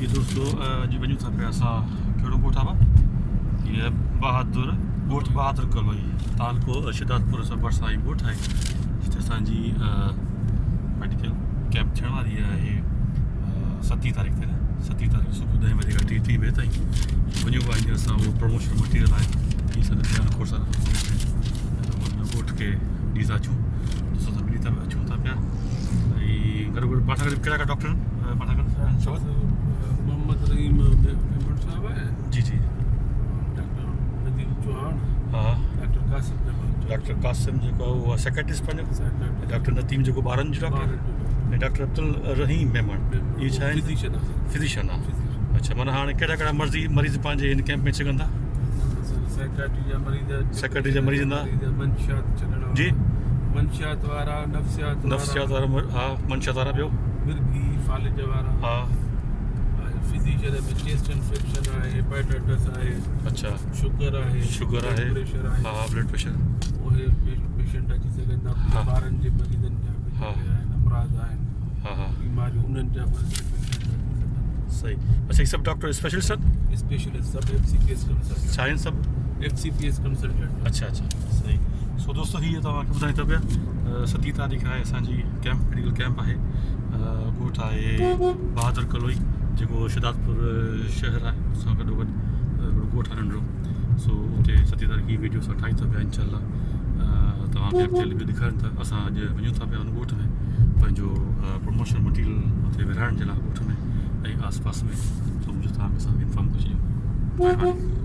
هي دوستو اڄ وڃون ٿا پيا اسان ڪهڙو ڳوٺ آ هي بهادر ڳوٺ بهادر ڪلوئي تعلقو شهدادپور سان ڀرسان هي ڳوٺ آهي جتي اسان جي ميڊيڪل ڪيمپ ٿيڻ واري آهي ستين تاريخ تي نه ستين تاريخ صبح ڏهين بجي کان ٽين بجي تائين وڃون پيا هينئر اسان اهو پروموشن مٽيريل آهي هي سڄو ڌيان رکو سر ڳوٺ کي ڏي ٿا اچون دوستن سان ملي ٿا اچون ٿا پيا ۽ گڏو گڏ پاڻ سان گڏ ڪهڙا ڪهڙا ڊاڪٽر آهن پاڻ سان گڏ شوڪت محمد رحيم ميمڻ صاحب آهي جي جي ڊاڪٽر نديم چوهاڻ ها ڊاڪٽر قاسم جمال ڊاڪٽر قاسم جيڪو آهي اهو سائيڪائٽرسٽ پنهنجو ڊاڪٽر نديم جيڪو ٻارن جو ڊاڪٽر ۽ ڊاڪٽر عبدالرحيم ميمڻ اهي ڇا آهن فزيشن آهي فزيشن آهي اڇا معنيٰ هاڻي ڪهڙا ڪهڙا مرضي مريض پنهنجي هن ڪيمپ ۾ اچي سگهن ٿا سائيڪائٽري جا مريض سائيڪائٽري جا مريض ايندا منشيات ڇڏڻ جي منشيات وارا نفسيات وارا نفسيات وارا ها منشيات وارا ٻيو مرگي فالج وارا ها فزيشن ۾ چيسٽ انفيڪشن آهي هيپاٽائٽس آهي اڇا شگر آهي شگر آهي پريشر آهي ها بلڊ پريشر اهي پيشنٽ اچي سگهن ٿا ٻارن جي مريضن جا به جيڪي آهن امراض آهن ها ها بيماريون انهن جا به اچي پيشنٽ اچي سگهن صحيح اڇا هي سڀ ڊاڪٽر اسپيشلسٽ آهن اسپيشلسٽ سڀ F C P S consultant ڇا آهن سڀ F C P S consultant اڇا اڇا صحيح سو دوستو هي توهان کي ٻڌائين ٿا پيا ستين تاريخ آهي اسان جي ڪيمپ ميڊيڪل ڪيمپ آهي ڳوٺ آهي بهادر ڪلوئي جيڪو شهدادپور شهر آهي ان سان گڏو گڏ هڪڙو ڳوٺ آهي ننڍڙو سو اتي ستين تاريخ هي ويڊيو اسان ٺاهيون ٿا پيا انشاء الله توهان کي اڳتي هلي به ڏيکاريون ٿا اسان اڄ وڃون ٿا پيا ان ڳوٺ ۾ پنهنجو پروموشن مٽيريل اتي ورهائڻ جي لاء ڳوٺ ۾ ۽ آس پاس ۾ سو منهنجو توهان کي اسان انفارم ڪري ڇڏيون مهرباني.